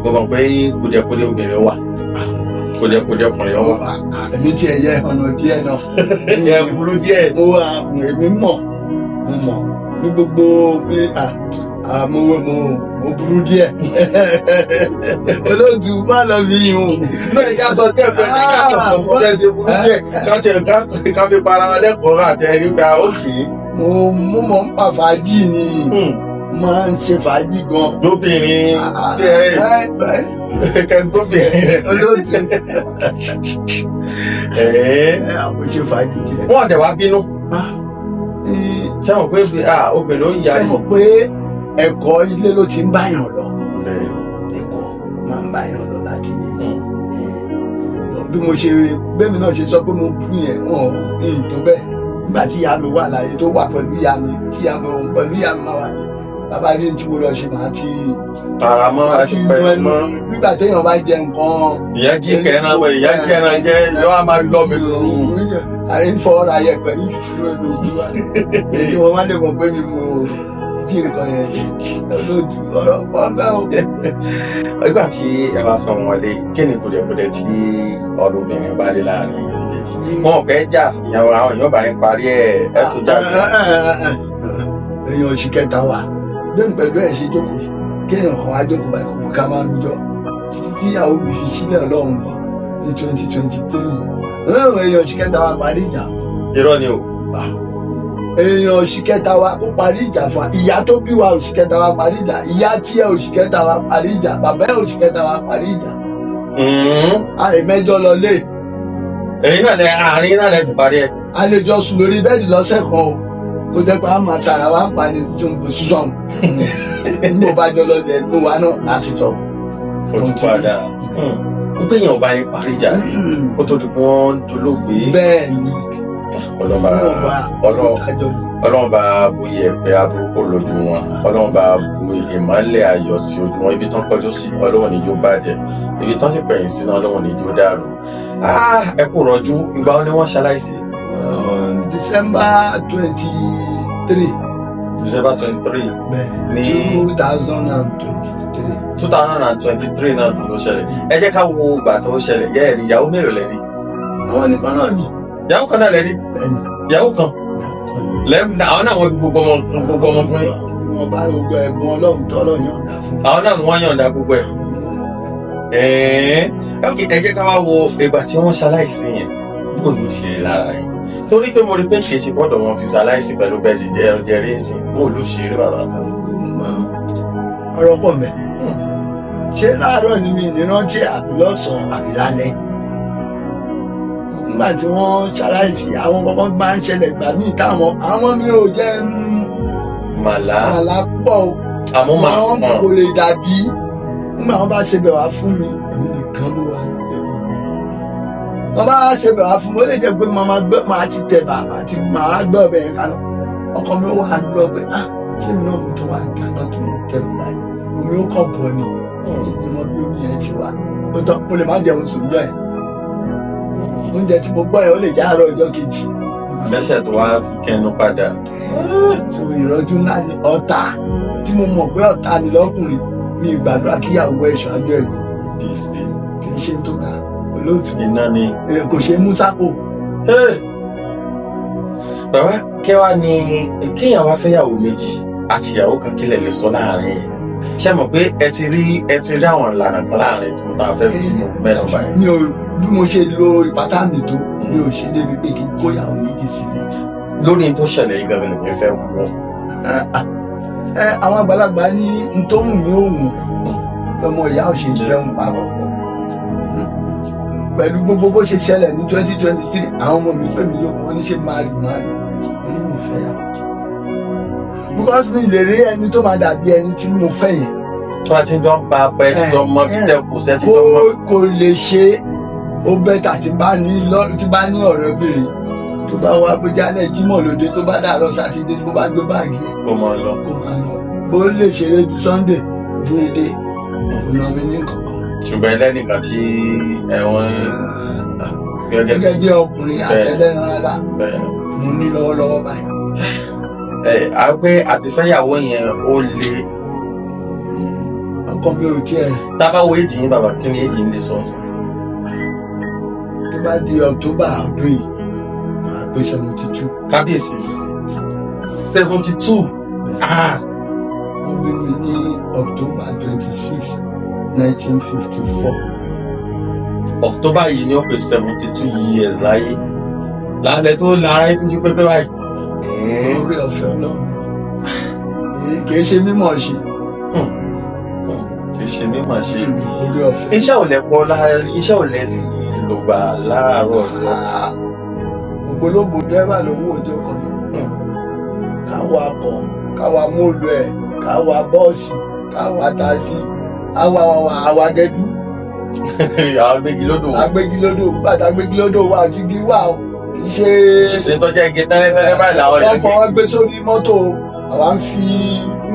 mo mọ̀ pé kùdìẹ̀kudìẹ̀ obìnrin wà, kùdìẹ̀kudìẹ̀ ọkùnrin wà. Èmi tiẹ̀ yẹ ọ̀nà díẹ̀ náà. Ẹ burú díẹ̀. Mo wà, èmi mọ̀, mo mọ̀ ní gbogbo pé mo burú díẹ̀. Olóòtú, má lọ fi yùn. Náà ẹja sọ díẹ̀ pé ẹja kà sọ díẹ̀ sí burú díẹ̀, ká tiẹ̀ ká fi para wa lẹ́kọ̀ọ́ àtẹ nígbà òkè. Mo mọ̀ ń pa fàájì ni, máa ń ṣe fàájì gan. Lóbìnrin díẹ̀ kẹ́ńtóbìnrin. Olóòtú. Ẹ̀ẹ́. Ẹ àwọn ṣe fàájì díẹ̀. Wọ́n dẹ̀ wá bínú. Ṣé wọn pé obìnrin ló ń Ṣé yarí. mọ̀ pé ẹ̀kọ́ ilé ló ti ń báyàn lọ? Ẹ̀kọ́ máa ń báyàn lọ láti ilé. Bí mo ṣe bẹ́ẹ̀ mi náà ṣe sọ pé mo bú yẹn, wọn ò tó bẹ́ẹ̀. Nígbà tí ìyá mi wà láyé, tó wà pẹ̀lú ìyá mi, tí ìyá mi, òun pẹ̀lú ìyá mi máa wà ní bàbá rí tí mo lọ ṣe, màá ti Tara mọ́ màá àti ti nu pẹ̀lú ẹnu mọ́. Nígbà téèyàn bá jẹ nǹkan. Ìyá jí kẹran wẹ, ìyá jí ẹran jẹ yọ, á máa lọ mi rú. Àyè ń fọwọ́ ra yẹpẹ̀ yìí fi ẹnu ojú wa, èyí wọn má lè mọ̀ pé mi mo jí nǹkan yẹn sí. Olóòtú, ọ̀rọ̀ pọ̀ bẹ́ẹ̀ o. Nígbà tí ẹ bá fẹ́ wọlé, kí ni kùdìẹ̀kudiẹ tí ọ̀rọ̀ obìnrin bá dé láàrin méjèèjì? Wọn ò fẹ́ jà, ìyàwó àwọn èèyàn bá yín parí ẹ̀, ẹ̀ tó jáde. Èèyàn oṣù kẹta wà lónìí pẹ̀lú ẹ̀ ṣe jókòó, kéèyàn kan wá jókòó báyìí, kò ká máa rújọ títí tí ìyàwó mi fi sílẹ̀ ọlọ́run lọ ní 2023. Èèyàn oṣù kẹta wa parí ìjà. Irọ́ ni o. Èèyàn oṣù kẹta wa kó parí ìjà fún wa. Ìyá tó bí wa, oṣù kẹta wa parí ìjà. Ìyá tí ẹ, oṣù kẹta wa parí ìjà. Bàbá ẹ, oṣù kẹta wa parí ìjà. Àìmẹjọ lọ lé. Ẹ̀yin náà lẹ àárín náà lẹ ti parí ẹ̀. A lè jọ sùn lórí bẹ́ẹ̀dì lọ́sẹ̀ kan o, tó jẹ́ pé a máa tara wa ń pa ní sísọ̀n ní mo bá jọ lọ dẹ̀ mú wa náà láti tọ̀. Ó tún padà wípé èèyàn ò bá yín parí ìjà ó tó di pé wọ́n ń dolóògbé. Bẹ́ẹ̀ ni. Ọlọ́ba. Níwọ̀nba Ọlọ́run. tájọ lò. Ọlọ́run bá bu iyẹ̀pẹ̀ aburúkú lójú wọn, Ọlọ́run bá bu ìmọ́lẹ̀ ayọ̀ sí ojú wọn. Ibi tán kọjú sí, Ọlọ́run ní yóò bàjẹ́. Ibi tán sì kọ̀yìn sí náà, Ọlọ́run ní yóò dàrú. Ah, ẹ kú rọjú. Ìgbà wo ni wọ́n ṣaláìsí? December 23. December 23. Bẹ́ẹ̀. 2023. 2023 náà tó ṣẹlẹ̀. Ẹ jẹ́ ká wo ìgbà tó ṣẹlẹ̀ yẹ́. Ẹ̀rí ìyàwó mélòó lẹ́ni? Àwọn nìkan náà ni. Ìyàwó kan náà lẹ́ni? Bẹ́ẹ̀ ni. Ìyàwó kan ìyàwó kan ni. lẹ́nu. Àwọn náà wọ́n gbogbo ọmọ, gbogbo ọmọ fún yín? Wọn bá gbogbo ẹ̀bùn Ọlọ́run tọ́lọ̀ yọ̀ǹda fún. Àwọn náà wọ́n yọ̀ǹda gbogbo ẹ̀. Ẹ̀ẹ́n, ok, ẹ jẹ́ ká wá wo ìgbà tí wọ́n ṣaláìsí yẹn, bó ló ṣe rí lára yín? Torí pé mo rí pé kì í ṣe gbọ́dọ̀ wọn fi ṣaláìsí pẹ̀lú bẹ́ẹ̀ sì jẹ́ jẹ́rí ìsìn. Bó ló ṣe rí, bàbá? Ọ̀rọ̀ pọ̀ mẹ́. Ṣé láàárọ̀ ni mi ní rántí, àbí lọ́sàn-án, àbí lálẹ́? Nígbà tí wọ́n ṣaláìsí, àwọn kọ́kọ́ máa ń ṣẹlẹ̀ gbà míì táwọn àwọn mi ò jẹ́ ń Màlá. Màlá pọ̀ o. Àmọ́ màá Wọn hàn. kò lè dàbí nígbà wọn bá ṣe bẹ̀ wá fún mi. Èmi nìkan ló wà nílé mi. Wọ́n bá ṣe bàbá fún mi, ó lè jẹ́ pé màá máa gbé, màá ti tẹ̀ bà, màá ti màá gbé ọbẹ̀ yẹn kaná. Ọkọ mi wà lọ pé, ah, ṣé mi náà mo tún wà ń dáná tí mo tẹ̀ bàbá yìí? Omi ó kàn bọ̀ ni, ìyẹn mọ bí omi yẹn ti wà. Ó tọ́, mo lè má jẹun sùn jọ ẹ̀. Oúnjẹ tí mo gbọ́ yẹn, ó lè jẹ́ àárọ̀ ọjọ́ kejì. Lẹ́sẹ̀ tó wá fi kẹnu padà. So ìrọ́jú ńlá ni ọ̀tá tí mo mọ̀ pé ọ̀tá ni lọ́kùnrin mi. Ìgbàdúrà kíyàwó ẹ̀ ṣáájú ẹ̀gbọ́n kì í ṣe tó ga, olóòtú. Iná ni. Kò ṣe mú sápò. Bàbá, kẹwàá ni kéèyàn wá fẹ́yàwó méjì àti ìyàwó kan, kílẹ̀ lè sọ láàrin yẹn? Ṣé mọ̀ pé ẹ ti rí àwọn ìlànà kan láàrin tí mo ta fẹ́ fi mú mẹ́rin báyìí? Mi ò, bí mo ṣe lo ìpátá mi tó, mi ò ṣe débi pé kí n kóyàwó méjì sílẹ̀. Lórí n tó ṣẹlẹ̀ yìí gangan lèmi fẹ́ wọ́n. Ẹ àwọn àgbàlagbà ní n tó wù mí ò wù ẹ́ lọmọ ìyá ò ṣe jẹun papọ̀. Pẹ̀lú gbogbo bó ṣe ṣẹlẹ̀ ní 2023, àwọn ọmọ mi pè mí lóko, wọ́n ní ṣe máa rí máa rí, wọ́n ní mi fẹ́ yàwó because mi lè rí ẹni tó máa dàbí ẹni tí mo fẹ́ yẹn. Tó a ti ń jọ ń ba pẹ́ tí jọ mọ́ bí tẹ́ kù sẹ́ tí kó jọ mọ́. Kò lè ṣe. Ó better tí bá ní lọ, tí bá ní ọ̀rẹ́bìnrin tó bá wá, bójá lẹ̀ Jímọ̀ lóde, tó bá dàárọ̀ Sátidé, tó bá gbé báàgì ẹ̀, Kó mọ lọ. kó máa lọ. Bó lè ṣeré ju Sunday déédéé, kò ná mi ní kankan. Ṣùgbọ́n ẹlẹ́nìkan tí ẹ̀wọ̀n gẹ́gẹ́ Gẹ́gẹ́ bí ọkùnrin àtẹlẹ́ran ara, bẹ́ẹ̀. mo ní lọ́wọ́lọ́wọ́ báyìí. Ẹ á pé àti fẹ́yàwó yẹn ó le. Ọkọ mi ò tiẹ̀. Tá a bá wo èjì yín, bàbá, kí ni èjì yín lè sọ sí? Tó bá di October ọdún yìí, màá pé 72. Kábíyèsí, 72! Wọ́n bí mi ní October 26, 1954. October yìí ni ó pé 72 years láyé lálẹ́ tó lára yín tún jí pépé báyìí. Orí ọ̀fẹ́ Ọlọ́run ni, kì í ṣe mímọ̀ ṣe. Kì í ṣe mímọ̀ ṣe. Orí ọ̀fẹ́. Iṣẹ́ ò lẹ pọ̀ lára, iṣẹ́ ò lẹ fi lògbà láàárọ̀ lọ. Ah, ògbólógbò dírẹ́bà ló ń wò ní ọkọ̀ yẹn. Káwa kọ̀, káwa móòlù ẹ̀, káwa bọ́ọ̀sì, káwa taxi, àwa àwa gẹ́dú. Àwọn agbégilódò. Agbégilódò, nígbà tá agbégilódò wà tí igi wà o, kì í ṣe. Ṣe tó jẹ́ igi tẹ́lẹ̀tẹ́lẹ̀ báyìí làwọn Wọ́n èèyàn fọwọ́ gbé sórí mọ́tò, àwa ń fi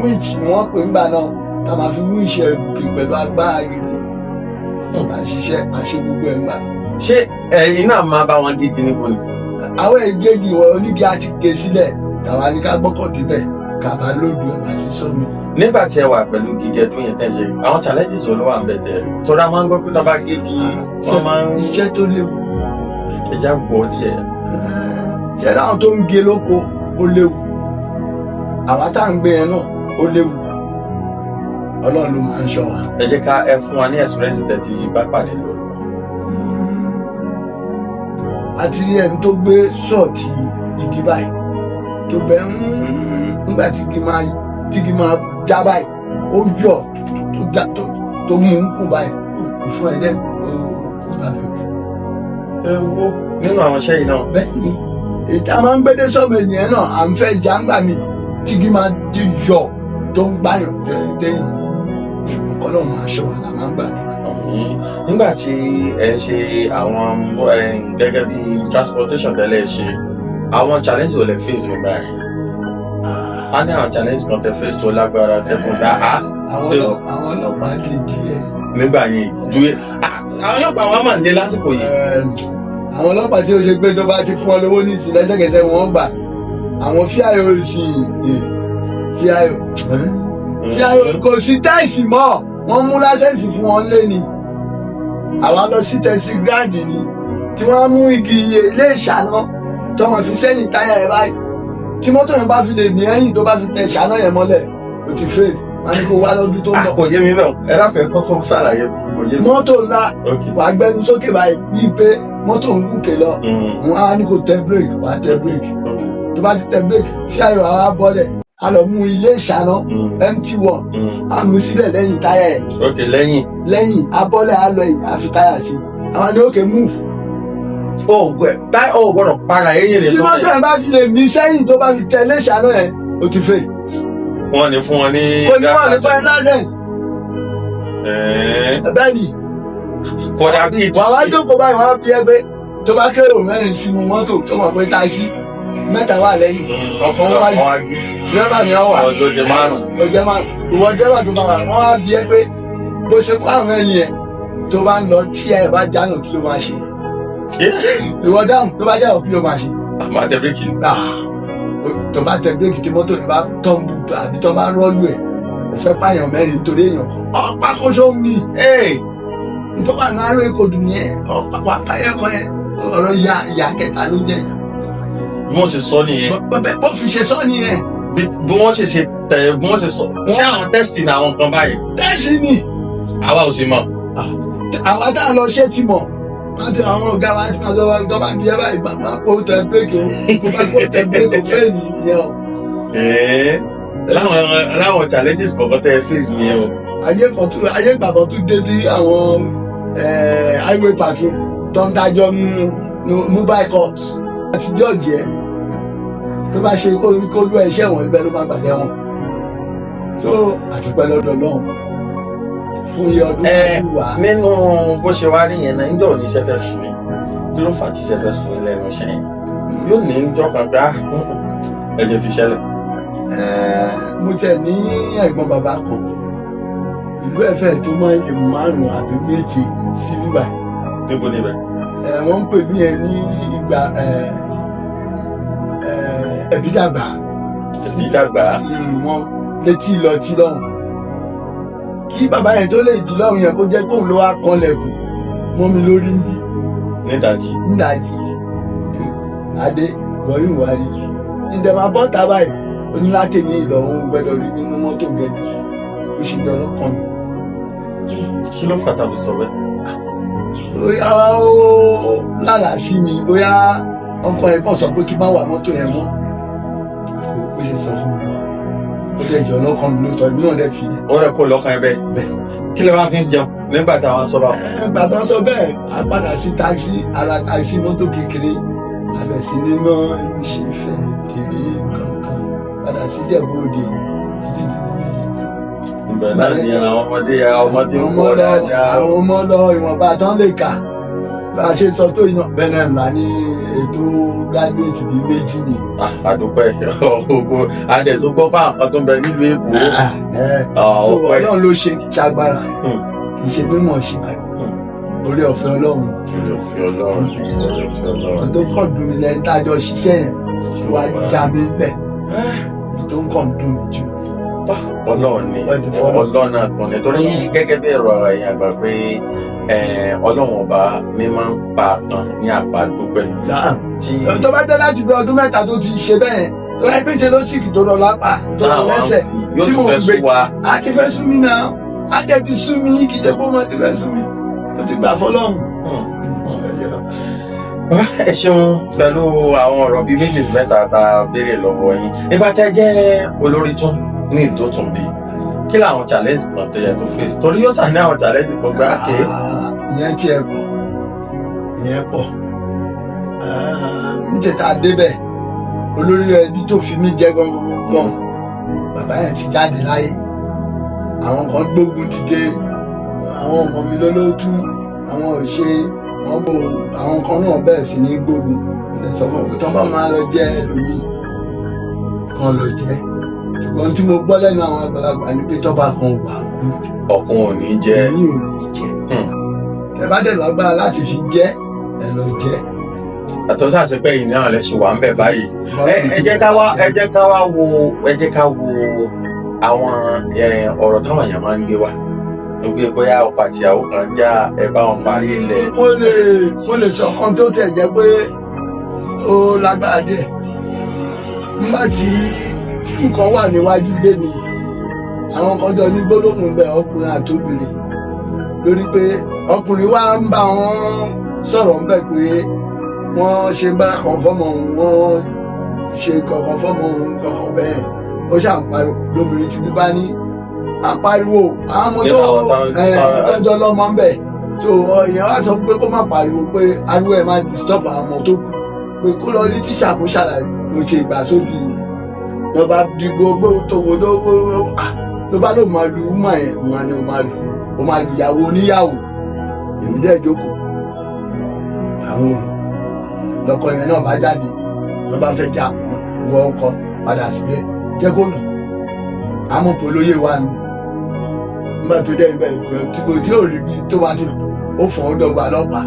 winch ni wọ́n pè ńgbà náà, tá a máa fi winch ẹ̀ gòkè pẹ̀lú agbára gidi. À ń ṣiṣẹ́, à ń ṣe gbogbo ẹ̀ ńgbà náà. Ṣé ẹ̀yin náà máa bá wọn gígi níbo ni? Àwọn ègégi wọn onígi á ti gé sílẹ̀, tàwa ní ká gbọ́kọ̀ débẹ̀, ká bá lóòdù ẹ̀ wá sí sọ́mi. Nígbà tí ẹ wà pẹ̀lú gígẹdún yẹn tẹ́ ṣe, àwọn challenges wo ló wà ń bẹ̀ tẹ́ rí? Torí a máa ń gbọ́ pé tó bá gégi, wọ́n máa ń Iṣẹ́ tó léwu. Ẹja gbọ́ díẹ̀. Ṣe láwọn tó ń gé lóko, ó léwu. Àwa tá à ń gbé yẹn náà, ó léwu. Ọlọ́run ló máa ń ṣọ́ wa. Ẹ jẹ́ ká ẹ fún wa ní experience tẹ́ ti bá pàdé lórí. A ti rí ẹni tó gbé sọ́ọ̀tì igi báyìí tó bẹ ń nígbà tí igi máa já báyìí, ó yọ tó já tó mú un kùn báyìí ìfún ẹ dẹ ó bá bẹ kú. Ẹ wo nínú àwọn iṣẹ́ yìí náà. Bẹ́ẹ̀ ni, èyí tá a máa ń gbé dé sọ́ọ̀mù ènìyàn náà, à ń fẹ́ jàǹgbà mi tí igi máa ti yọ tó ń gbàyàn tẹ́yìn, ṣùgbọ́n kọ́lọ́ máa ṣọ́ wa la máa ń gbàdúrà. Àmín. Nígbà tí ẹ ń ṣe àwọn gẹ́gẹ́ bí transportation tẹ́lẹ̀ ṣe, àwọn challenge wo lẹ face nígbà yẹn? A ní àwọn challenge kan tẹ face tó lágbára tẹkùn dá a. Àwọn ọlọ́pàá lè díẹ̀. Nígbà yẹn ju àwọn ọlọ́pàá wa máa ń lé lásìkò yìí. Àwọn ọlọ́pàá tí ó ṣe pé tó bá ti fún ọ lówó ní ìsìn, lẹ́sẹ̀kẹsẹ̀ wọ́n gbà. Àwọn fíàyò ìsìn, fíàyò fíàyò, kò sí test mọ́. Wọ́n mú license fún wọn lé ni. Àwa lọ sí test ground ni tí wọ́n mú igi ilé ìṣáná tó wọ́n fi sẹ́yìn táyà ẹ̀ báyìí. Tí mọ́tò yẹn bá fi lè ní ẹ̀yìn, tó bá fi tẹ ìṣáná yẹn mọ́lẹ̀, ó ti fail. Wọ́n ní kó wá lọ́dún tó ń bọ̀. Kò yé mi bẹ́ẹ̀. Ẹ dákun, ẹ kọ́kọ́ ṣàlàyé, kò yé mi. Mọ́tò ńlá, wàá gbẹnu sókè báyìí bíi pé mọ́tò ń gòkè lọ. Wọ́n á ní kó tẹ bírèkì, wàá tẹ bírèkì. Tó bá ti tẹ bírèkì, fíàyò àwa bọ́lẹ̀, a lọ mú ilé ìṣáná mt1, a mú sílẹ̀ lẹ́yìn táyà ẹ̀. Ok, lẹ́yìn. Lẹ́yìn abọ́lẹ̀, á lọ yìí, a fi táyà sí. Àwọn ní okay, move. O gbẹ táyà o gbọ́dọ̀ para eyín rẹ. Tí mọ́tò yẹn bá fi lè mí sẹ́yìn, tó bá fi tẹ ilé ìṣáná yẹn, ó ti fail. Wọ́n ní fún wọn ní. Kò ní wọ́n ní fún ẹ license. Bẹ́ẹ̀ ni. Kò dàbí ti Wàá wá jókòó báyìí, wọ́n á bí ẹ pé Tó bá kérò mẹ́rin sínú mọ́tò, tó mọ̀ pé táìsì mẹ́ta wà lẹ́yìn, ọ̀kan wájú, dírẹ́bà ni ọ wà. Ọjọ́ jẹ márùn. Ó jẹ́ márùn. Ìwọ dírẹ́bà tó bá wà, wọ́n á bí ẹ pé bó ṣe kó àwọn ẹni yẹn tó bá ń lọ, tí ẹ bá jánu, kí ló máa ṣe? Ìwọ dáhùn, tó bá jánu, kí ló máa ṣe? Àmọ́ tẹ bíréèkì. Ah, tó bá tẹ bírèkì, tí mọ́tò yẹn bá tọ́ǹbù àbí tó bá rọ́ọ̀lù ẹ̀, ò fẹ́ pààyàn mẹ́rin nítorí èèyàn kan, ọ̀pá kóso mi nítorí àwọn ará èkó dùn yẹn, ọ̀pá pààyàn kan yẹn, ọ̀rọ̀ ìyá ìyá kẹta ló ń jẹ yẹn. Bí wọ́n ṣe sọ nìyẹn. Bó fi ṣe sọ nìyẹn. Bí wọ́n ṣe ṣe tẹ̀, bí wọ́n ṣe sọ. Ṣé àwọn test ní àwọn nǹkan báyìí? Test ni. Àwa ò sì mọ̀. Àwa tá a lọ ṣé ti mọ̀ láti àwọn ọ̀gá wa ti máa sọ wa, tó bá bí ẹ báyìí, máa kó tẹ bírèkì o, kó bá kó tẹ bírèkì o, fẹ́ẹ̀ nìyẹn o. Láwọn challenges kọ̀ọ̀kan tẹ́ ẹ face nìyẹn o. Ayé kan tún, ayé ìgbà kan tún dé tí àwọn highway patrol tó ń dájọ́ nínú mobile court àti jọ́ọ̀jì ẹ̀, tó bá ṣe kó lú ẹṣẹ́ wọn, ibẹ̀ ló máa gbàdé wọn. So àdúpẹ́ lọ́dọ̀ Ọlọ́run fún iye ọdún tó wà. Nínú bó ṣe wá rí yẹn náà, níjọ́ òní iṣẹ́ fẹ́ sùn yín? Kí ló fà á tí iṣẹ́ fẹ́ sùn yín lẹ́nu iṣẹ́ yẹn? Yóò ní níjọ́ kan pé, ah, ẹ jẹ́ fi ṣẹlẹ̀. Mo tẹ̀ ní ẹ̀gbọ́n bàbá kan, ìlú ẹ̀fẹ̀ tó máa ń lè márùn-ún àbí méje sí bíbá. Níbo níbẹ̀? Wọ́n ń pèlú yẹn ní ìgbà ẹ̀bídàgbà. Ẹ̀bídàgbà. Wọ́n létí lọ tí lọ́hùn. Kí bàbá yẹn tó lè jí lọ́hùn yẹn, kó jẹ́ kóun ló wá kanlẹ̀kùn mọ́ mi lórí ń bí. Nídàjí. Nídàjí, adé wọ̀nyí wárí ǹdẹ̀ máa bọ́ ta báyìí, ó ní láti ní ìlọ, òun gbẹ́dọ̀ rí nínú mọ́tò gẹ̀dù, ó ṣe jọ lọ́kàn mi. Kí ló fà tàbí sọ bẹ́ẹ̀? Bóyá ó lálàá sí mi, bóyá ọkọ ẹ̀ kàn sọ pé kí n má wà mọ́tò yẹn mọ́, ó ṣe sọ fún mi, ó dẹ̀ jọ lọ́kàn mi lóòótọ́, èmi náà dẹ̀ fi lẹ̀. Ó rẹ̀ kó lọ́kàn ẹ bẹ́ẹ̀. Bẹ́ẹ̀. Kí lè wá fi ń jẹun nígbà táwọn sọ bá? Ìgbà tó ń sọ bẹ́ẹ̀, a padà sí táxi, ara táxi, mọ́tò kékeré, àbẹ̀ sí nínú ìṣe ìfẹ́ tèmi nǹkan kan, padà sí Ìjẹ̀bú Òde títí títí. Ibẹ̀ náà ni àwọn ọmọdé ń àwọn pọ̀ ọmọ lọ dáadáa. Àwọn ọmọ lọ, ìwọ̀nba tán lè kà, bá a ṣe sọ tó iná bẹ́ẹ̀ náà là ní ètò graduate bíi méjì ni. Ah, àdúpẹ́ ogo adẹ̀ tó gbọ́ bá nǹkan tó ń bẹ nílùú Èkó. Ah, So ọpẹ́. Ọlọ́run ló ṣe, kì í ṣagbára, kì í ṣe mímọ̀ ṣe, orí ọ̀fẹ́ Ọlọ́run. Orí ọ̀fẹ́ Ọlọ́run, orí ọ̀fẹ́ Ọlọ́run. Tó kàn dùn mí lẹ́ni tá a jọ ṣiṣẹ́ yẹn wá já mi lẹ̀, ibi tó ń kàn dùn mí jù. Ọlọ́run ni. Ọlọ́run ni. Ọlọ́run náà tán ni, torí gẹ́gẹ́ bí ẹ̀rọ ara yẹn àgbà pé Ọlọ́run ọba ní máa ń pa kan ní àpá dúpẹ́. Tí Tó bá dé láti bí ọdún 3 tó ti ṣe bẹ́ẹ̀, tó bá pèsè ló sì kì tó lọ lápá tó lọ lẹ́sẹ̀ yóò tí tún mò fẹ́ ń gbé sú wa. A ti fẹ́ sú mi náà, a tẹ̀ ti sú mi, kì í jẹ́ pé ó máa ti fẹ́ sú mi, ó ti gbà fọlọ́run. Bàbá, ẹ ṣeun pẹ̀lú àwọn ọ̀rọ̀ bíi méjì sí mẹ́ta tá a béèrè lọ́wọ́ yín. Nígbà tẹ́ jẹ́ olórí tún ní ìlú tó tún bí, kí làwọn challenge kan tó yẹ tó face? Torí yóò sàn ní àwọn challenge kan gbá ké. Ah, ìyẹn tiẹ̀ pọ̀, ìyẹn pọ̀. Níjẹta débẹ̀, olórí ẹbí tó fi mí jẹ́ gangan, bàbá yẹn ti jáde láyé. Àwọn kan gbógun dìde, àwọn ọmọ mi lólótú, àwọn ò ṣe wọn bò, àwọn kan náà bẹ̀rẹ̀ sí ní gbógun. Mo sọ fún wọn pé tí wọ́n bá máa lọ jẹ́ ẹlòmíì kan lọ jẹ́, ṣùgbọ́n tí mo gbọ́ lẹ́nu àwọn àgbàlagbà ni pé tọ́ba kan ò bá kú, Ọ̀kun ò ní jẹ́. èmi ò ní jẹ. Tẹ bá dẹ̀ lágbára láti fi jẹ́, ẹ lọ jẹ́. Àtọ́sí àti pé yìí náà lẹ ṣe wà ń bẹ̀ báyìí. Ẹ jẹ́ ká wo àwọn ọ̀rọ̀ táwọn èèyàn máa ń gbé wá wípé bóyá ọkọ àti ìyàwó kan já, ẹ bá wọn parí ilẹ̀. Mo lè sọ kan tó tẹ̀ jẹ́ pé ó lágbára díẹ̀. Nígbà tí nǹkan wà níwájú ilé mi, àwọn kan jọ ní gbólóhùn bẹ, ọkùnrin àtobìnrin, lórí pé ọkùnrin wa ń bá wọn sọ̀rọ̀ ń bẹ̀ pé wọ́n ṣe bá kan fọ́mọ òun, wọ́n ṣe kankan fọ́mọ òun kankan bẹ́ẹ̀. Ó ṣà ń pariwo, lóbìnrin tí bíbá ní má pariwo, àwọn ọmọ tó Nínú àwọn tọ́jọ́ lọ́mọ ń bẹ̀. So ìyẹn wá sọ pé kó má pariwo, pé ariwo ẹ̀ máa disturb àwọn ọmọ tó kù, pé kó lọ rí tíṣà kó ṣàlàyé. Ló ṣe ìgbà sódì yẹn, lọba di gbogbo tó wo tó wo ló bá lóun máa lu woman yẹn, máa ní o máa lu, o máa lu ìyàwó oníyàwó. Èmi dẹ́ jókòó, àwọn Lọkọ yẹn náà bá jáde, lọ́ bá fẹ́ já wọ ọkọ padà síbẹ̀, jẹ́ kó nà àmọ́ polóyè wa ni. Nígbà tó dẹ́ ibẹ̀ tí mo tí ò rí bí tó wá ti ó fọ́n, ó dọ̀gba ọlọ́pàá,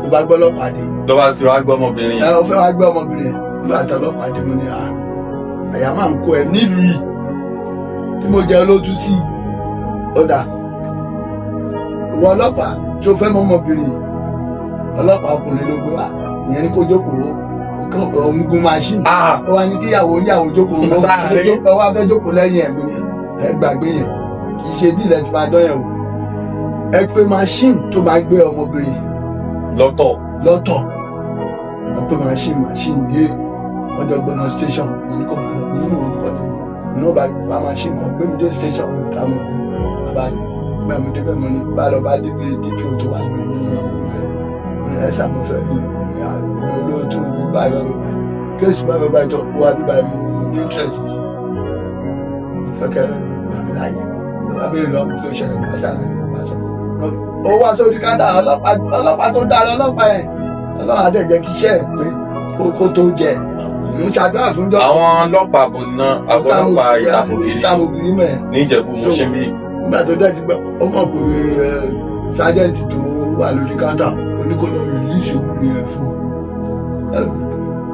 tó bá gbọ́ ọlọ́pàá dé. Ló bá fi wá gbọ́ ọmọbìnrin Ẹ yẹn. Ó fẹ́ wá gbé ọmọbìnrin yẹn. Nígbà tó ọlọ́pàá dé, mo ní à, àyà máa ń kó ẹ nílùú yìí tí mo jẹ olótú sí. Ó dà, ìwọ ọlọ́pàá tí o fẹ́ mọ ọmọbìnrin yìí, ọlọ́pàá ọkùnrin ló gbé wá ìyẹn ní kó jókòó, òun gun machine. Ah! Ó wá ní kíyàwó yàwó jókòó. Sáré. Ó wá fẹ́ jókòó lẹ́yìn ẹ̀mí ni. Ẹ gbàgbé yẹn, kì í ṣe bí ilẹ̀ tí máa dán yẹn o. Ẹ pé machine tó bá gbé ọmọbìnrin Lọ́tọ̀. lọ́tọ̀. Wọ́n pé machine, machine dé, wọ́n jọ gbọ́nà station. Wọ́n ní kó máa lọ nínú òun kọ́ lẹ́yìn inú bá bá machine kan gbé mi dé station. Mi ta ọmọbìnrin bàbá rẹ̀. Nígbà mi débẹ̀, mo ní bá lọ bá débi DPO tó wà lórí rẹ̀, mo ní ẹ sàmúfẹ́ rí mi, àwọn olóòtú mi, báyìí báyìí báyìí, case báyìí báyìí tó kó wá bí báyìí, mo ní interest sí, mo fẹ́ kẹ́ gbà mí láàyè. Ló bá béèrè lọ́wọ́ mi kí ló ṣẹlẹ̀, bá ṣàlàyé fún wa sọ. Ó wá sórí káńtà ọlọ́pàá, ọlọ́pàá tó dára, ọlọ́pàá yẹn, ọlọ́pàá dẹ̀ jẹ́ kí iṣẹ́ ẹ̀ pé kó tó jẹ, mo ń ṣàdúrà fún jọ. Àwọn ọlọ́pàá bò ná, àwọn ọlọ́pàá Ìtàkùngiri. Ìtàkùngiri mẹ́. Ní Ìjẹ̀bú mo ṣe bí. Nígbà tó dẹ̀ ti gbọ́, ó kàn pé ẹ sergeant tó wà lórí káńtà, ó ní kó lọ release obìnrin yẹn fún un.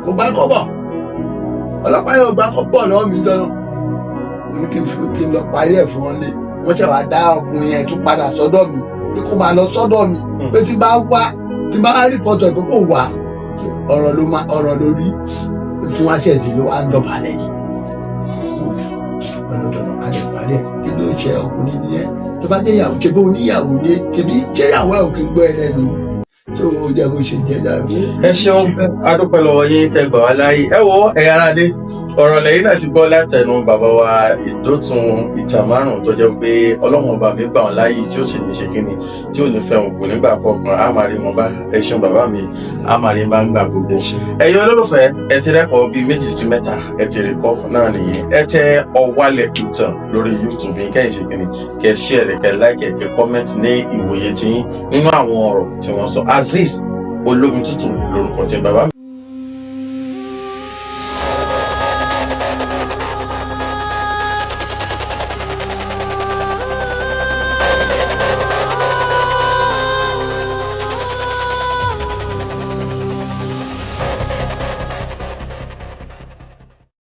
Kò gbá kọ́bọ̀, ọlọ́pàá yẹn ò gbá kọ́bọ̀ lọ́wọ́ mi jọ́nà. Ó ní kí n lọ parí ẹ̀ fún wọn lé. Wọ́n ṣẹ̀ wá dá ọkùnrin yẹn tún padà sọ́dọ̀ mi pé kó máa lọ sọ́dọ̀ mi, pé tí bá wá, tí bá report ẹ̀ pé kò wá, ọ̀rọ̀ ló máa ọ̀rọ̀ lórí tí wọ́n ṣẹ̀ dé ló wá ń dọ̀bálẹ̀ lọ́dọọdọ alẹ́ parí ẹ̀. Kí ló ṣe ọkùnrin nìyẹn? Tó bá jẹ́ ìyàwó, ṣe bí oníyàwó ní, ṣe bí ṣé ìyàwó ẹ̀ ò kí ń gbọ́ ẹ lẹ́nu tó o jẹ́ kó ṣe jẹ́ jáde. Ẹ ṣeun, adúpẹ́ lọ́wọ́ yín tẹ́ gbà wá láàyè. Ẹ wo, ẹ̀yin aráalé, ọ̀rọ̀ lẹ́yìn náà ti gbọ́ látẹnu bàbá wa Ìdótun Ìtàn Márùn, tó jẹ́ pé Ọlọ́run ọba mi gbà wọ́n láàyè, tí ó sì ní ṣe kíni, tí ò ní fẹ́ ògùn nígbà kọ̀ọ̀kan. Á máa rí wọn bá. Ẹ ṣeun bàbá mi, á máa rí bá ń gbà gbogbo. Ẹ̀yin olólùfẹ́, ẹ ti rẹ́kọ̀ọ́ bíi méjì sí mẹ́ta, ẹ ti rí kọ́ náà nìyẹn. Ẹ tẹ Ọ̀wálẹ̀ Ìtàn lórí YouTube yín, kẹ́yìn ṣe kíni, kẹ́ share rẹ̀, kẹ́ like, kẹ́ comment ní ìwòye tiyín nínú àwọn ọ̀rọ̀ tí wọ́n sọ. Azeez Olómi Tútù lórúkọ tí bàbá mi.